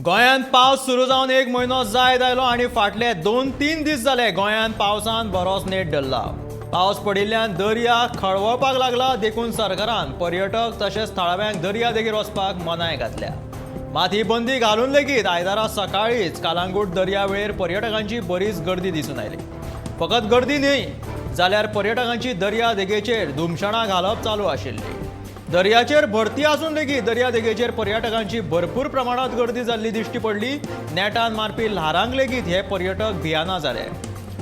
गोंयांत पावस सुरू जावन एक म्हयनो जायत आयलो आनी फाटले 2-3 दीस जाले गोंयांत पावसान बरोच नेट धरला। पावस पडिल्ल्यान दर्या खळवळपाक लागला, देखून सरकारान पर्यटक तशेंच थळाव्यांक दर्या देगेर वचपाक मनाय घातल्या। मात ही बंदी घालून लेगीत आयतारा सकाळींच कालांगूट दर्यावेळेर पर्यटकांची बरीच गर्दी दिसून आयली। फकत गर्दी न्हय जाल्यार पर्यटकांची दर्या देगेचेर धुमशणां घालप चालू आशिल्ली। दर्याचेर भरती आसून लेगीत दर्या देगेचेर पर्यटकांची भरपूर प्रमाणात गर्दी जाल्ली दिश्टी पडली। नेटान मारपी ल्हारांक लेगीत हे पर्यटक भियाना जाले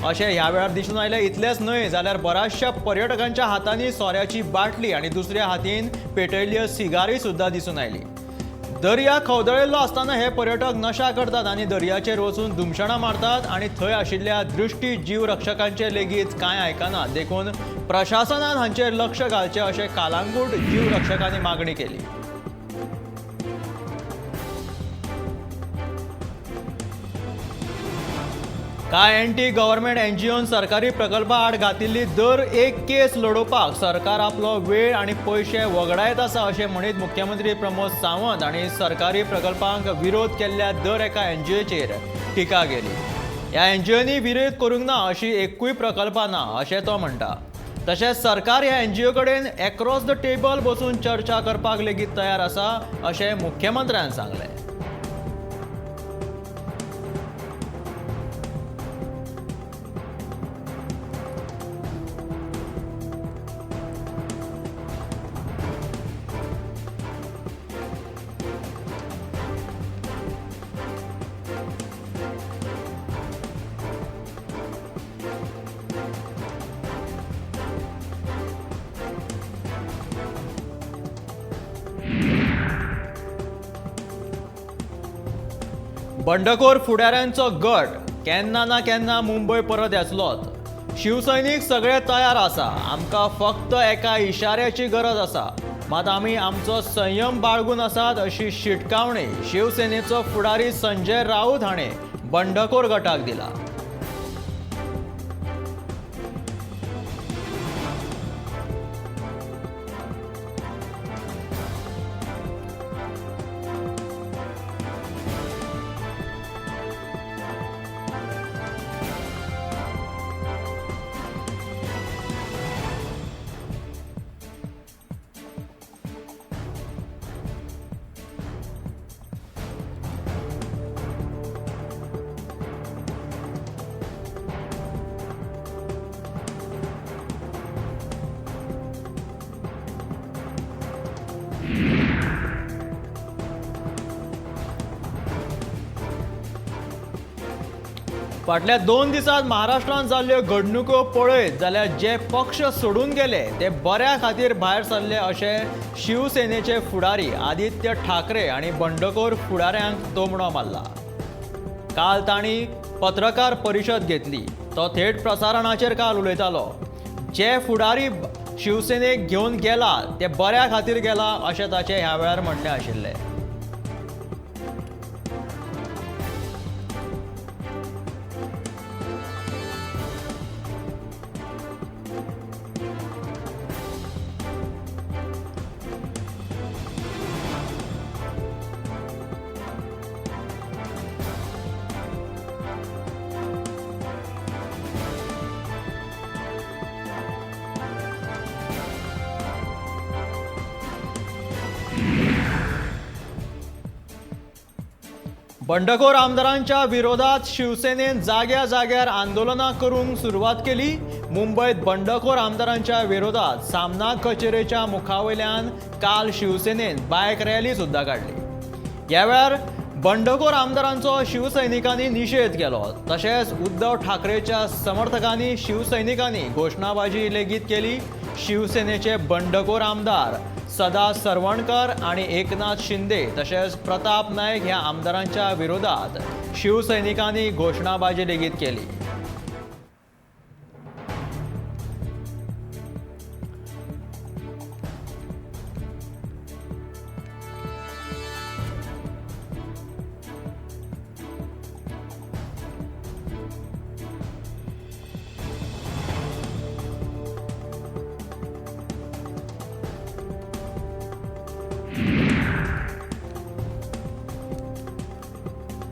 अशें ह्या वेळार दिसून आयलें। इतलेंच न्हय जाल्यार बऱ्याचशा पर्यटकांच्या हातांनी सोऱ्याची बाटली आनी दुसऱ्या हातीन पेटयल्ली सिगारी सुद्दां दिसून आयली। दर्या खवदळिल्लो आसतना हे पर्यटक नशा करतात आनी दर्याचेर वचून धुमशणां मारतात आनी थंय आशिल्ल्या दृश्टी जीवरक्षकांचे लेगीत कांय आयकना, देखून प्रशासनान हांचेर लक्ष घालचें अशें कालांगूट जीवरक्षकांनी मागणी केली। कांय एंटी गव्हर्मेंट एनजीओन सरकारी प्रकल्पा आड घातिल्ली दर एक केस लडोवपाक सरकार आपलो वेळ आनी पयशे वगडायत आसा अशें म्हणीत मुख्यमंत्री प्रमोद सावंत हांणी सरकारी प्रकल्पांक विरोध केल्ल्या दर एका एनजीओचेर टिका केली। ह्या एनजीओनी विरोध करूंक ना अशी एकूय प्रकल्पां ना अशें तो म्हणटा। तशेंच सरकार ह्या एनजीओ कडेन एक्रॉस the table बसून चर्चा करपाक लेगीत तयार आसा अशें मुख्यमंत्र्यान सांगलें। बंडखोर फुडाऱ्यांचो गट केन्ना ना केन्ना मुंबय परत येतलोच। शिवसैनीक सगळे तयार आसा, आमकां फक्त एका इशाऱ्याची गरज आसा, मात आमी आमचो संयम बाळगून आसात अशी शिटकावणी शिवसेनेचो फुडारी संजय राऊत हाणें बंडखोर गटाक दिला। फाटल्या 2 दिसांत महाराष्ट्रांत जाल्ल्यो घडणुको पळयत जाल्यार जे पक्ष सोडून गेले ते बऱ्या खातीर भायर सरले अशें शिवसेनेचे फुडारी आदित्य ठाकरे आनी बंडखोर फुडाऱ्यांक तोमणो मारला। काल तांणी पत्रकार परिशद घेतली, तो थेट प्रसारणाचेर काल उलयतालो। जे फुडारी शिवसेनेक घेवन गेला ते बऱ्या खातीर गेला अशें ताचें ह्या वेळार म्हणणें आशिल्लें। बंडखोर आमदारांच्या विरोधात शिवसेनेन जाग्या जाग्यार आंदोलनां करूंक सुरवात केली। मुंबयत बंडखोर आमदारांच्या विरोधात सामना कचेरेच्या मुखावयल्यान काल शिवसेनेन बायक रॅली सुद्दां काडली। ह्या वेळार बंडखोर आमदारांचो शिवसैनिकांनी निशेध केलो, तशेंच उद्धव ठाकरेच्या समर्थकांनी शिवसैनिकांनी घोशणाबाजी लेगीत केली। शिवसेनेचे बंडखोर आमदार सदा सरवणकर आणि एकनाथ शिंदे तशेंच प्रताप नायक ह्या आमदारांच्या विरोधात शिवसैनिकांनी घोशणाबाजी लेगीत केली।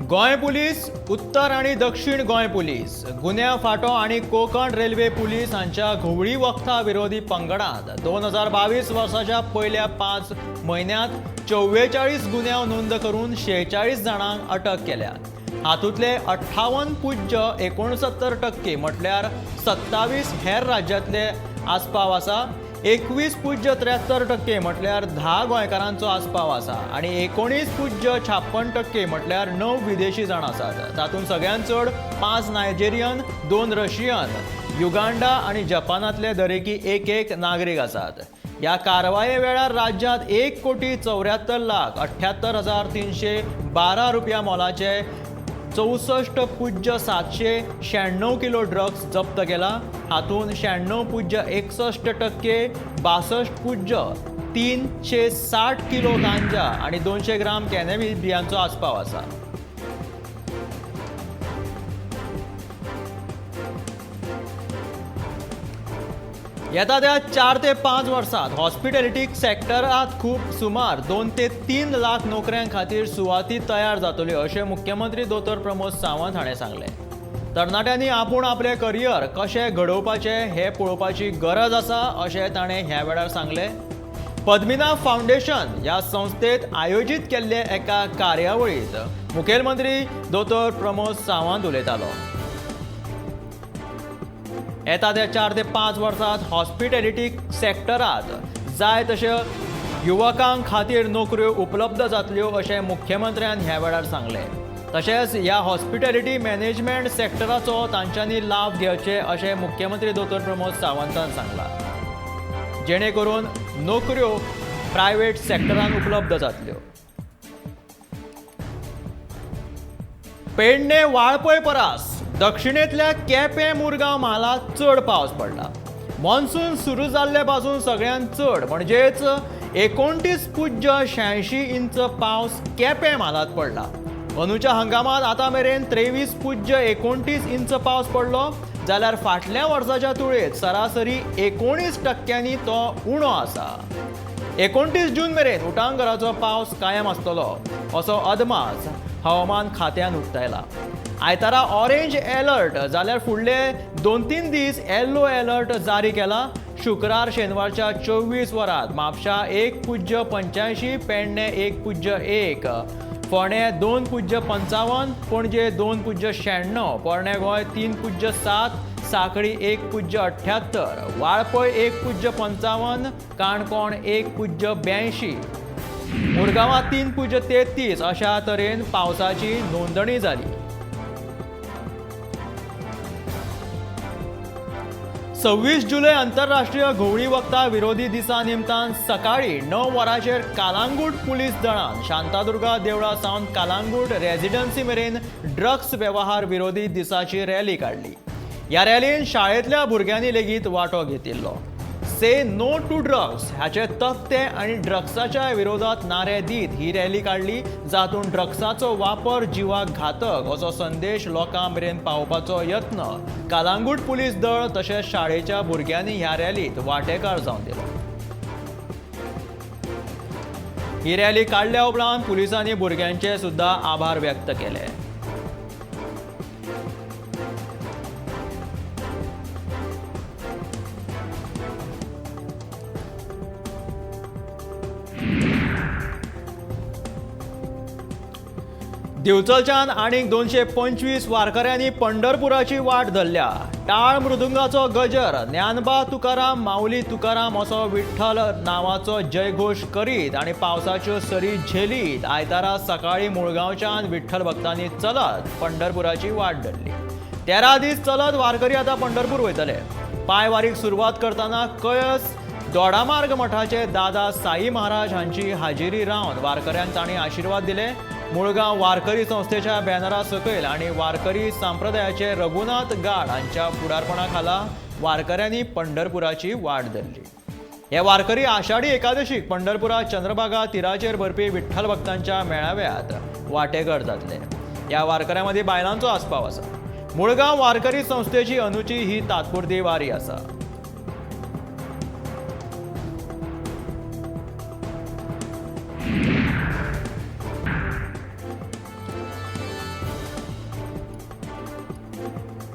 गोंय पुलीस, उत्तर आनी दक्षिण गोंय पुलीस, गुन्यांव फांटो आनी कोंकण रेल्वे पुलीस हांच्या घुंवळी वखदां विरोधी पंगडांत 2022 वर्साच्या पयल्या 5 म्हयन्यांत 44 गुन्यांव नोंद करून 46 जाणांक अटक केल्या. हातूंतले 58.69% म्हटल्यार 27 हेर राज्यांतले आस्पाव आसा. 21.73% म्हटल्यार 10 गोंयकारांचो आस्पाव आसा आनी 19.56% म्हटल्यार 9 विदेशी जाण आसात. तातूंत सगळ्यांत चड 5 नायजेरियन, 2 रशियन, युगांडा आनी जपानांतले दरेकी 1-1 नागरीक आसात. ह्या कारवाये वेळार राज्यांत 1,74,78,312 रुपया मोलाचे 64.796 किलो ड्रग्स जप्त केला. हातूंत 96.61%, 62.360 किलो गांजा आनी 200 ग्राम कॅनबीस बियांचो आस्पाव आसा. येता त्या 4 ते 5 वर्सांत हॉस्पिटॅलिटी सेक्टरांत खूब सुमार 2 ते 3 लाख नोकऱ्यां खातीर सुवाती तयार जातल्यो अशें मुख्यमंत्री दोतोर प्रमोद सावंत हाणें सांगलें. तरणाट्यांनी आपूण आपलें करियर कशें घडोवपाचें हें पळोवपाची गरज आसा अशें ताणें ह्या वेळार सांगलें. पद्मिना फावंडेशन ह्या संस्थेत आयोजीत केल्ले एका कार्यावळींत मुखेलमंत्री दोतोर प्रमोद सावंत उलयतालो. येता त्या 4 ते 5 वर्सांत हॉस्पिटॅलिटी सेक्टरांत जाय तशे युवकां खातीर नोकऱ्यो उपलब्ध जातल्यो अशें मुख्यमंत्र्यान ह्या वेळार सांगलें. तशेंच ह्या हॉस्पिटॅलिटी मॅनेजमेंट सेक्टराचो तांच्यांनी लाव घेवचे अशें मुख्यमंत्री दोतोर प्रमोद सावंतान सांगलां, जेणे करून नोकऱ्यो प्रायव्हेट सेक्टरान उपलब्ध जातल्यो. पेडणे वाळपय परास दक्षिणेंतल्या केपें मुरगांव म्हालांत चड पावस पडला. मॉन्सून सुरू जाल्ले पासून सगळ्यांत चड म्हणजेच 29.86 इंच पावस केपें म्हालांत पडला. अंदूच्या हंगामांत आतां मेरेन 23.29 इंच पावस पडलो, जाल्यार फाटल्या वर्साच्या तुळेंत सरासरी 19% तो उणो आसा. 29 जून मेरेन उटांगराचो पावस कायम आसतलो असो अदमास हवामान खात्यान उक्तायला. आयतारा ऑरेंज अलर्ट जाल्यार फुडले 2-3 दीस येल्लो अलर्ट जारी केला. शुक्रार शेनवारच्या 24 वरांत म्हापशा 1.85, पेडणे 1.1, फोंडें 2.55, पणजे 2.96, पोरणे गोंय 3.7, साखळी 1.78, वाळपय 1.55, काणकोण 1.82, मुरगांवां 3.33 अशा तरेन पावसाची नोंदणी जाली. 26 जुलय आंतरराष्ट्रीय घुंवळी वखदां विरोधी दिसा निमतान सकाळी 9 वरांचेर कालांगूट पुलीस दळान शांतादुर्गा देवळा सावन कालांगूट रेजिडन्सी मेरेन ड्रग्स वेव्हार विरोधी दिसाची रॅली काडली. ह्या रॅलीन शाळेंतल्या भुरग्यांनी लेगीत वांटो घेतिल्लो. से नो टू ड्रग्स हाचे तकटे आनी ड्रग्साच्या विरोधात नारे दीत ही रॅली काडली, जातूंत ड्रग्साचो वापर जिवाक घातक असो संदेश लोकां मेरेन पावोवपाचो यत्न कालांगूट पुलीस दळ तशेंच शाळेच्या भुरग्यांनी ह्या रॅलीत वांटेकार जावन दिलो. ही रॅली काडल्या उपरांत पुलिसांनी भुरग्यांचे सुद्दां आभार व्यक्त केले. दिवचलच्यान आनीक 225 वारकऱ्यांनी पंढरपुराची वाट धरल्या. टाळ मृदुंगाचो गजर, ज्ञानबा तुकाराम माऊली तुकाराम असो विठ्ठल नावाचो जयघोश करीत आनी पावसाच्यो सरी झेलीत आयतारा सकाळी मुळगांवच्यान विठ्ठल भक्तांनी चलत पंढरपुराची वाट धरली. 13 दीस चलत वारकरी आतां पंढरपूर वयतले. पांयवारीक सुरवात करतना कयस दोडामार्ग मठाचे दादा साई महाराज हांची हाजेरी रावन वारकऱ्यांक तांणी आशिर्वाद दिले. मुळगांव वारकरी संस्थेच्या बॅनरा सकयल आनी वारकरी संप्रदायाचे रघुनाथ गाड हांच्या फुडारपणा खाला वारकऱ्यांनी पंढरपुराची वाट धरली. हे वारकरी आषाढी एकादशीक पंढरपुरा चंद्रभागा तिराचेर भरपी विठ्ठल भक्तांच्या मेळाव्यात वांटेकार जातले. ह्या वारकऱ्यां मदीं बायलांचो आस्पाव आसा. मुळगांव वारकरी संस्थेची अनुची ही तात्पुरती वारी आसा.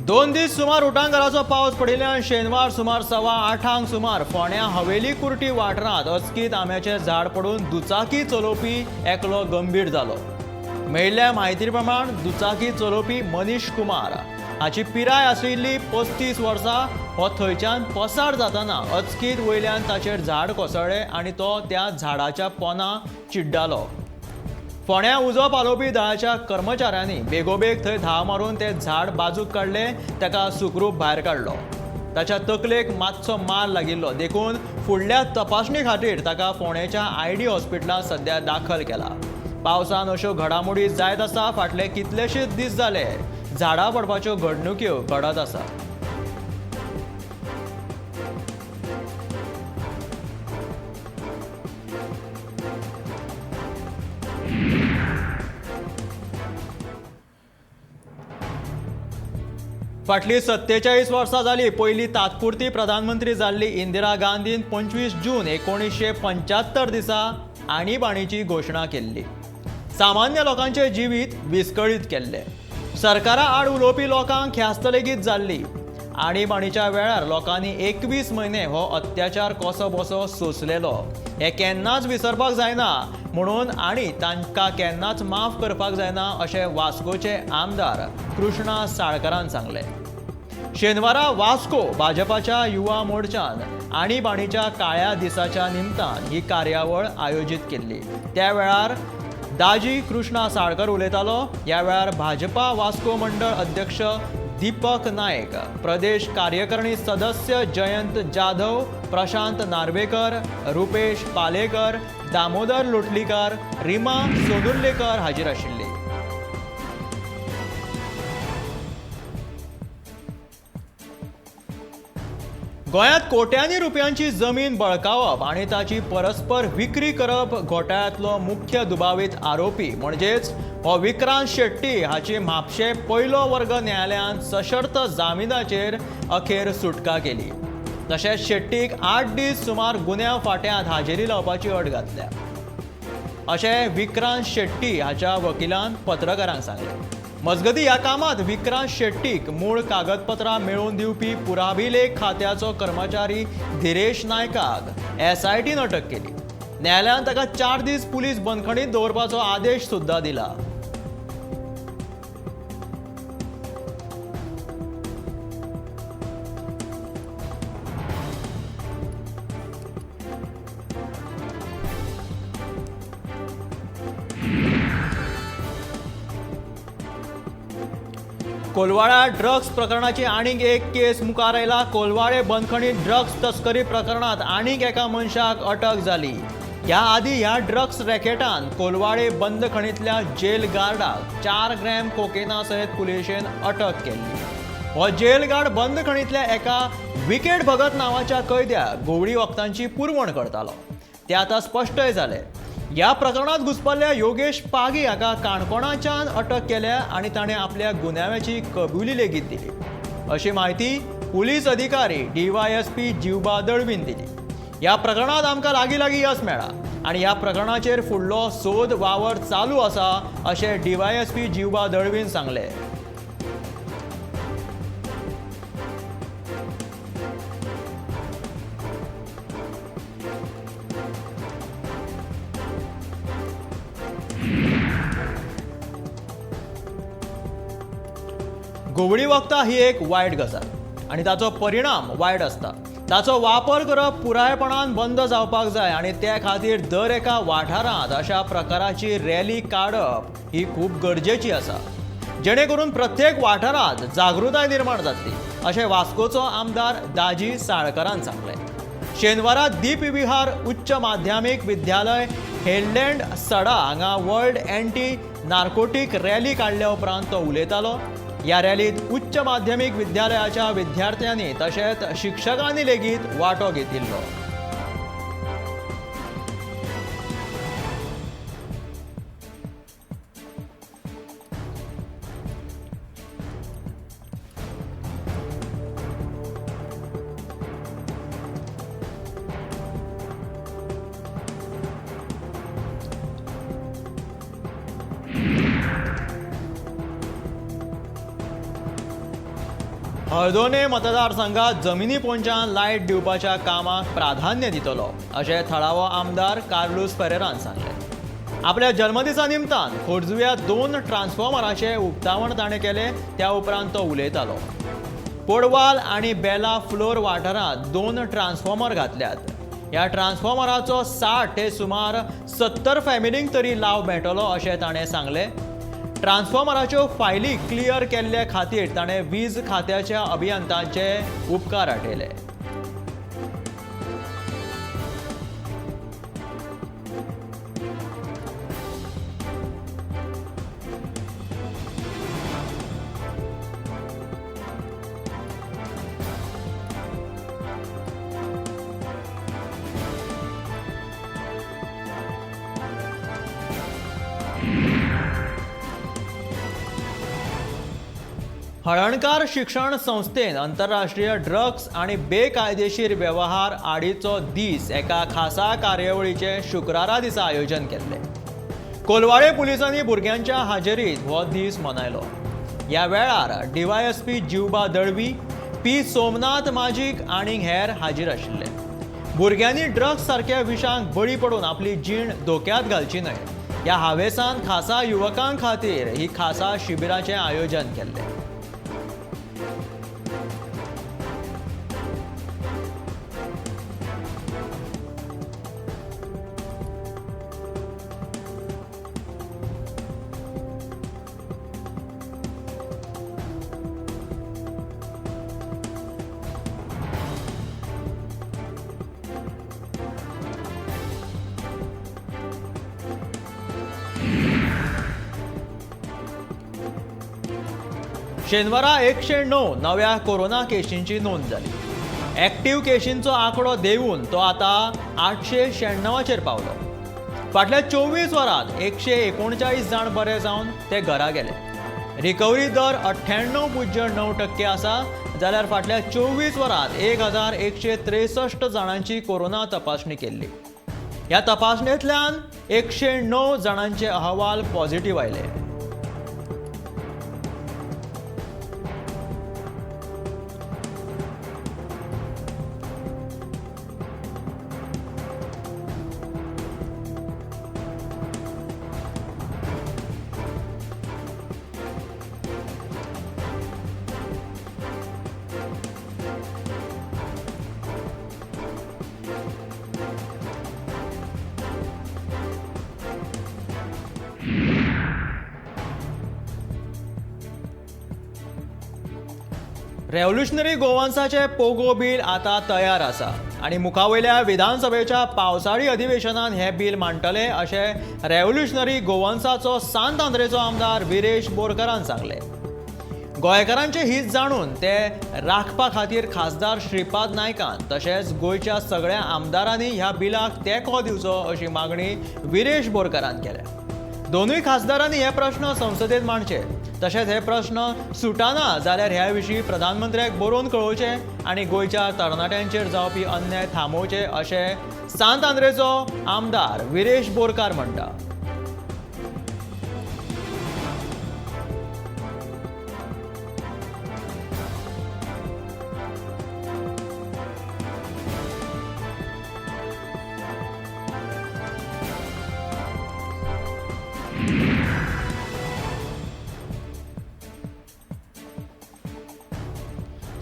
2 दीस सुमार उटांगाराचो पावस पडिल्ल्यान शेनवार सुमार 8:15 सुमार फोंड्या हवेली कुर्टी वाठारांत अचकीत आंब्याचें झाड पडून दुचाकी चलोवपी एकलो गंभीर जालो. मेळिल्ल्या म्हायती प्रमाण दुचाकी चलोवपी मनीष कुमार हाची पिराय आशिल्ली 35 वर्सां. हो थंयच्यान पसार जातना अचकीत वयल्यान ताचेर झाड कोसळ्ळें आनी तो त्या झाडाच्या पोना चिड्डालो. फोंड्या उजो पालोवपी दळाच्या कर्मचाऱ्यांनी बेगोबेग थंय धांव मारून ते झाड बाजूक काडलें. ताका सुखरूप भायर काडलो. ताच्या तकलेक मातसो मार लागिल्लो देखून फुडल्या तपासणी खातीर ताका फोंडेच्या आयडी हॉस्पिटलांत सध्या दाखल केला. पावसान अश्यो घडामोडी जायत आसा. फाटले कितलेशेच दीस जाले झाडां पडपाच्यो घडणुक्यो घडत आसा. फाटली 47 वर्सां जाली पयली तात्पुरती प्रधानमंत्री जाल्ली इंदिरा गांधीन 25 जून 1975 दिसा आणीबाणीची घोशणा केल्ली. सामान्य लोकांचे जिवीत विस्कळीत केल्ले. सरकारा आड उलोवपी लोकांक ख्यास्त लेगीत जाल्ली. आणीबाणीच्या वेळार लोकांनी 21 म्हयने हो अत्याचार कसो बसो सोंसलेलो हें केन्नाच विसरपाक जायना म्हणून आनी तांकां केन्नाच माफ करपाक जायना अशें वास्कोचे आमदार कृष्णा साळकारान सांगलें. शेनवारा वास्को भाजपाच्या युवा मोर्चान आणीबाणीच्या काळ्या दिसाच्या निमतान ही कार्यावळ आयोजीत केल्ली. त्या वेळार दाजी कृष्णा साळकर उलयतालो. ह्या वेळार भाजपा वास्को मंडळ अध्यक्ष दीपक नायक, प्रदेश कार्यकारिणी सदस्य जयंत जाधव, प्रशांत नार्वेकर, रुपेश पालेकर, दामोदर लोटलीकर, रिमा सोनुर्लेकर हाजीर आशिल्ली. गोंयांत कोट्यांनी रुपयांची जमीन बळकावप आनी ताची परस्पर विक्री करप घोटाळ्यांतलो मुख्य दुबावीत आरोपी म्हणजेच हो विक्रांत शेट्टी हाची म्हापशें पयलो वर्ग न्यायालयान सशर्त जामिनाचेर अखेर सुटका केली. तशेंच शेट्टीक 8 दीस सुमार गुन्यांव फांट्यांत हाजेरी लावपाची अट घातल्या अशें विक्रांत शेट्टी हाच्या वकिलान पत्रकारांक सांगलें. मजगती ह्या कामात विक्रांत शेट्टीक मूळ कागदपत्रां मेळोवन दिवपी पुराभिलेख खात्याचो कर्मचारी धीरेश नायकाक एसआयटीन अटक केली. न्यायालयान ताका 4 दीस पुलीस बंदखणीत दवरपाचो आदेश सुद्धा दिला. कोलवाळा ड्रग्स प्रकरणाची आनीक एक केस मुखार आयला. कोलवाळे बंदखणीत ड्रग्स तस्करी प्रकरणात आनीक एका मनशाक अटक जाली. ह्या आदी ह्या ड्रग्स रॅकेटान कोलवाळे बंदखणींतल्या जेल गार्डाक 4 ग्रॅम कोकेना सयत पुलिशेन अटक केल्ली. हो जेल गार्ड बंदखणींतल्या एका विकेट भगत नांवाच्या कैद्याक घुंवळी वखदांची पुरवण करतालो. ते आतां स्पश्टय जालें. ह्या प्रकरणात घुसपल्ल्या योगेश पागी हाका काणकोणाच्यान अटक केल्या आनी ताणें आपल्या गुन्यांवाची कबुली लेगीत दिली अशी म्हायती पुलीस अधिकारी DYSP जिवबा दळवीन दिली. ह्या प्रकरणात आमकां लागीं लागीं यस मेळ्ळा आनी ह्या प्रकरणाचेर फुडलो सोद वावर चालू आसा अशें DYSP जिवबा दळवीन सांगलें. घुंवळी वखदां ही एक वायट गजाल आनी ताचो परिणाम वायट आसता. ताचो वापर करप पुरायपणान बंद जावपाक जाय आनी ते खातीर दर एका वाठारांत अशा प्रकाराची रॅली काडप ही खूब गरजेची आसा, जेणे करून प्रत्येक वाठारांत जागृताय निर्माण जातली अशें वास्कोचो आमदार दाजी साळकरान सांगलें. शेनवारा दीप विहार उच्च माध्यमीक विद्यालय हेडलँड सडा हांगा वर्ल्ड एंटी नार्कोटीक रॅली काडल्या उपरांत तो उलयतालो. ह्या रॅलीत उच्च माध्यमीक विद्यालयाच्या विद्यार्थ्यांनी तशेंच शिक्षकांनी लेगीत वांटो घेतिल्लो. हळदोणे मतदारसंघात जमिनी पोंच्यान लायट दिवपाच्या कामाक प्राधान्य दितलो अशें थळावो आमदार कार्लूस फेरेरान सांगलें. आपल्या जल्मदिसा निमतान खोर्जुव्या 2 ट्रान्सफॉर्मराचें उक्तावण ताणें केलें. त्या उपरांत तो उलयतालो. पोडवाल आनी बेला फ्लोर वाठारांत 2 ट्रान्सफॉर्मर घातल्यात. ह्या ट्रान्सफॉर्मराचो 60 ते सुमार 70 फॅमिलींक तरी लाव मेळटलो अशें ताणें सांगलें. ट्रान्सफॉर्मराच्यो फायली क्लियर केल्ले खातीर ताणें वीज खात्याच्या अभियंत्यांचे उपकार आठयले. हळणकार शिक्षण संस्थेन आंतरराष्ट्रीय ड्रग्स आनी बेकायदेशीर वेव्हार आडीचो दीस एका खासा कार्यावळीचें शुक्रारा दिसा आयोजन केल्लें. कोलवाळे पुलिसांनी भुरग्यांच्या हाजेरीत हो दीस मनयलो. ह्या वेळार डीवायएसपी जिवबा दळवी, पी सोमनाथ माजीक आनी हेर हाजीर आशिल्ले. भुरग्यांनी ड्रग्स सारक्या विशांक बळी पडून आपली जीण धोक्यांत घालची न्हय ह्या हावेसान खासा युवकां खातीर ही खासा शिबिराचें आयोजन केल्लें. शेनवारा 109 नव्या कोरोना केशींची नोंद जाली. एक्टिव्ह केशींचो आंकडो देंवून तो आतां 896चेर पावलो. फाटल्या 24 वरांत 139 जाण बरे जावन ते घरा गेले. रिकवरी दर 98.9% आसा, जाल्यार फाटल्या 24 वरांत 1163 जाणांची कोरोना तपासणी केल्ली. ह्या तपासणेंतल्यान 109 जाणांचे अहवाल पॉझिटिव्ह आयले. रेव्होल्युशनरी गोवान्साचे पोगो बील आतां तयार आसा आनी मुखावयल्या विधानसभेच्या पावसाळी अधिवेशनान हें बील मांडटले अशें रेव्होल्युशनरी गोवान्साचो सांत आंद्रेचो आमदार विरेश बोरकरान सांगलें. गोंयकारांचें हित जाणून ते राखपा खातीर खासदार श्रीपाद नायकान तशेंच गोंयच्या सगळ्या आमदारांनी ह्या बिलाक तेंको दिवचो अशी मागणी विरेश बोरकरान केल्या. दोनूय खासदारांनी हे प्रश्न संसदेत मांडचे, तशेंच हे प्रश्न सुटाना जाल्यार ह्या विशीं प्रधानमंत्र्याक बरोवन कळोवचे आनी गोंयच्या तरणाट्यांचेर जावपी अन्याय थांबोवचे अशें सांत आंद्रेचो आमदार विरेश बोरकार म्हणटा.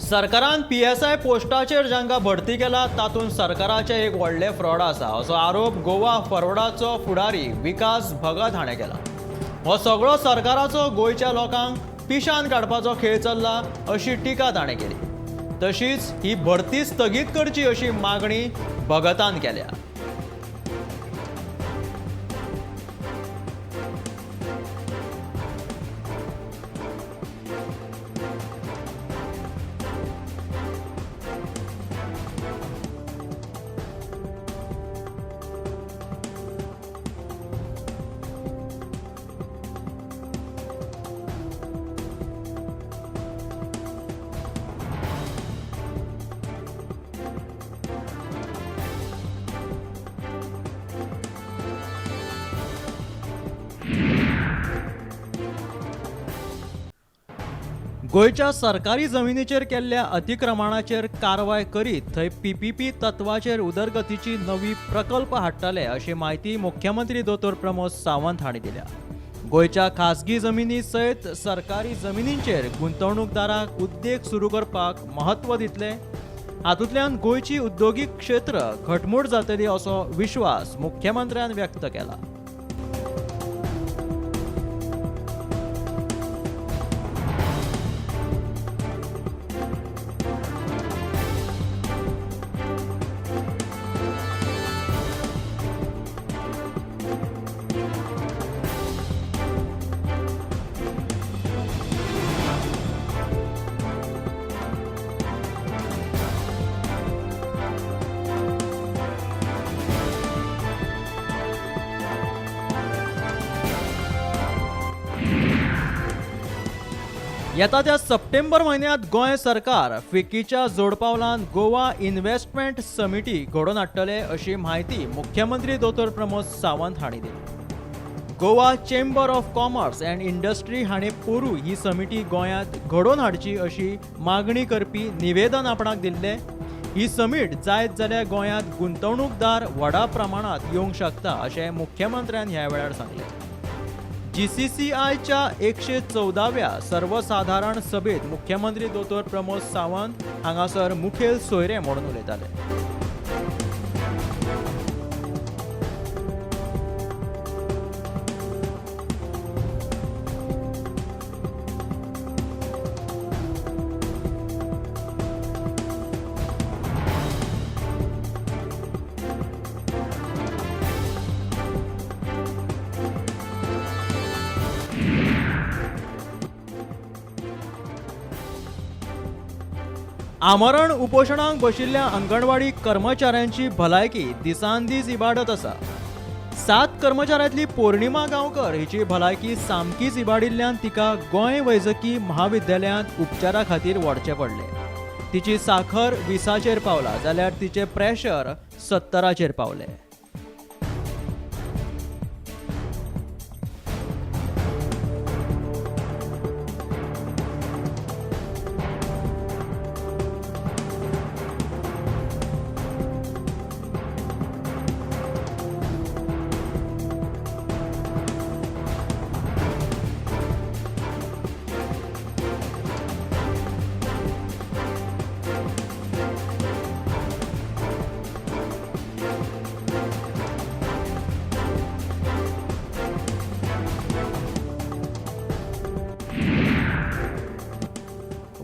सरकारान पीएसआय पोस्टाचेर जांकां भरती केला तातूंत सरकाराचें एक व्हडलें फ्रॉड आसा असो आरोप गोवा फॉरवर्डाचो फुडारी विकास भगत हाणें केला. हो सगळो सरकाराचो गोंयच्या लोकांक पिशान काडपाचो खेळ चल्ला अशी टिका ताणें केली. तशीच ही भरती स्थगीत करची अशी मागणी भगतान केल्या. गोंयच्या सरकारी जमिनीचेर केल्ल्या अतिक्रमणाचेर कारवाय करीत थंय पीपीपी तत्वाचेर उदरगतीची नवी प्रकल्प हाडटले अशी म्हायती मुख्यमंत्री दोतोर प्रमोद सावंत हांणी दिल्या. गोंयच्या खासगी जमिनी सयत सरकारी जमिनींचेर गुंतवणूकदारांक उद्देग सुरू करपाक म्हत्व दितले, हातूंतल्यान गोंयची उद्योगीक क्षेत्र घटमूट जातली असो विश्वास मुख्यमंत्र्यान व्यक्त केला. येता त्या सप्टेंबर म्हयन्यांत गोंय सरकार फिक्कीच्या जोडपावलान गोवा इन्व्हेस्टमेंट समिती घडोवन हाडटले अशी म्हायती मुख्यमंत्री दोतोर प्रमोद सावंत हांणी दिली. Goa chamber of commerce and industry हांणी पोरूं ही समिती गोंयांत घडोवन हाडची अशी मागणी करपी निवेदन आपणाक दिल्लें. ही समीट जायत जाल्यार गोंयांत गुंतवणूकदार व्हडा प्रमाणांत येवंक शकता अशें मुख्यमंत्र्यान ह्या वेळार सांगलें. जीसीसीआयच्या 114व्या सर्वसाधारण सभेत मुख्यमंत्री दोतोर प्रमोद सावंत हांगासर मुखेल सोयरे म्हणून उलयताले. आमरण उपोशणाक बशिल्ल्या अंगणवाडी कर्मचाऱ्यांची भलायकी दिसान दीस इबाडत आसा. 7 कर्मचाऱ्यांतली पौर्णिमा गांवकर हिची भलायकी सामकीच इबाडिल्ल्यान तिका गोंय वैजकी महाविद्यालयांत उपचारा खातीर व्हरचें पडलें. तिची साखर 20चेर पावला जाल्यार तिचें प्रेशर 70चेर पावलें.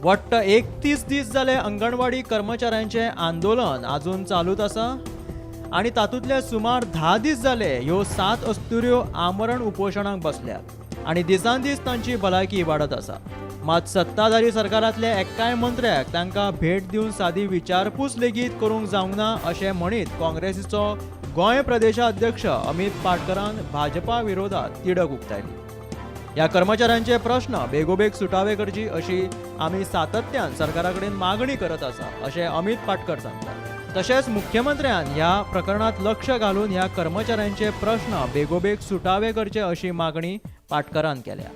वट्ट 31 दीस जाले अंगणवाडी कर्मचाऱ्यांचें आंदोलन आजून चालूच आसा आनी तातूंतले सुमार 10 दीस जाले ह्यो 7 अस्तुऱ्यो आमरण उपोशणाक बसल्यात आनी दिसान दीस तांची भलायकी इबाडत आसा. मात सत्ताधारी सरकारांतल्या एकाय मंत्र्याक तांकां भेट दिवन सादी विचारपूस लेगीत करूंक जावंक ना अशें म्हणीत काँग्रेसीचो गोंय प्रदेशाध्यक्ष अमित पाटकरान भाजपा विरोधात तिडक उक्तायली. ह्या कर्मचाऱ्यांचे प्रश्न बेगोबेग सुटावे करची अशी आमी सातत्यान सरकारा कडेन मागणी करत आसा अशें अमित पाटकर सांगतात. तशेंच मुख्यमंत्र्यान ह्या प्रकरणांत लक्ष घालून ह्या कर्मचाऱ्यांचे प्रश्न बेगोबेग सुटावे करचे अशी मागणी पाटकरान केल्या.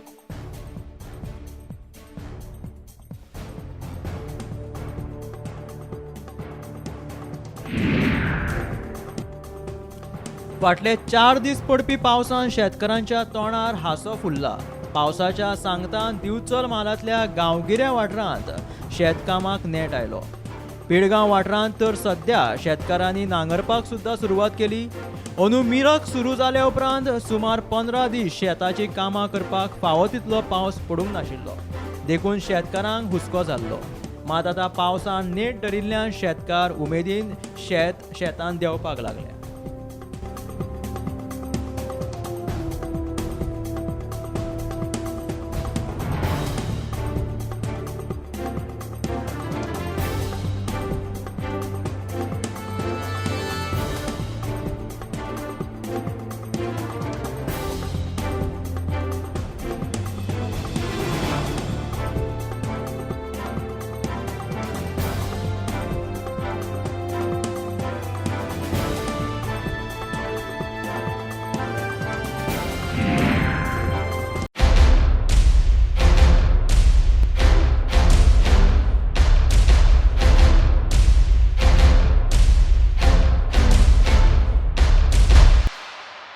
फाटले 4 दीस पडपी पावसान शेतकारांच्या तोंडार हांसो फुल्ला. पावसाच्या सांगतान दिवचल म्हालांतल्या गांवगिऱ्या वाठारांत शेतकामाक नेट आयलो. पिळगांव वाठारांत तर सद्या शेतकारांनी नांगरपाक सुद्दां सुरवात केली. अंदू मिरक सुरू जाल्या उपरांत सुमार 15 दीस शेताची कामां करपाक फावो तितलो पावस पडूंक नाशिल्लो, देखून शेतकारांक हुस्को जाल्लो. मात आतां पावसान नेट धरिल्ल्यान शेतकार उमेदीन शेतान देंवपाक लागले.